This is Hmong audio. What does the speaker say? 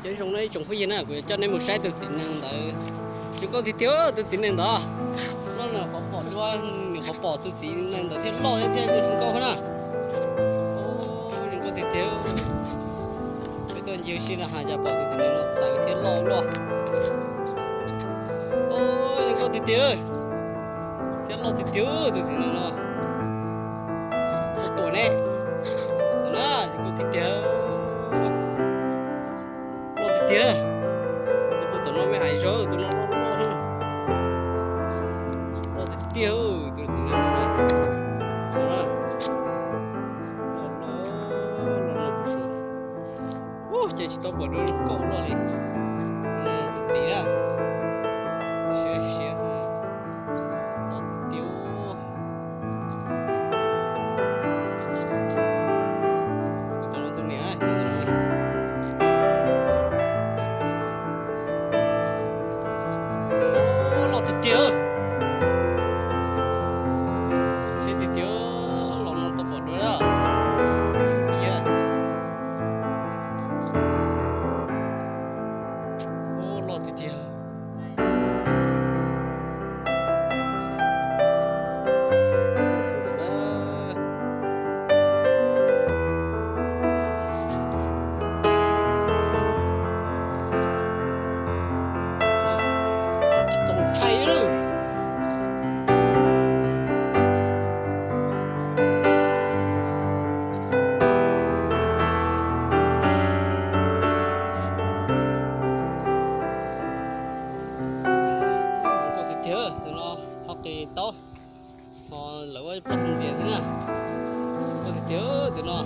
Nyob zoo na ib tsoom phooj ywg na, kuv yuav coj nej mus saib tus txiv nees ntawd. Zoo nkauj tiag tiag tus txiv nees ntawd. Loj na, qhov pom dua, nws qhov pom tus txiv nees ntawd thiaj loj thiab zoo nkauj na. Zoo nkauj tiag tiag. Peb tuaj ncig ua si no has cas pom tus txiv nees no txawv thiab loj luaj. Zoo nkauj tiag tiag, thiab loj tiag tiag tus txiv nees no. Tus tuam ne, na, zoo nkauj tiag tiag. Loj tiag tiag. Tus tom no me hais zog, tus no loj loj, loj tiag tiag tus txiv nees no. Ub, ces tsis tau pom dua zoo nkauj luaj li. Tus txiv na, siab siab, loj tiag. Tus niam, loj tiag tiag. Siab tiag tiag, los no tau pom dua. Ub, loj tiag tiag. Txaus ntshai lawm. Zoo nkauj tiag tiag, tus no ho qis taub, ho lawv ua pov ntxias thiab na. Zoo nkauj tiag tiag tus no.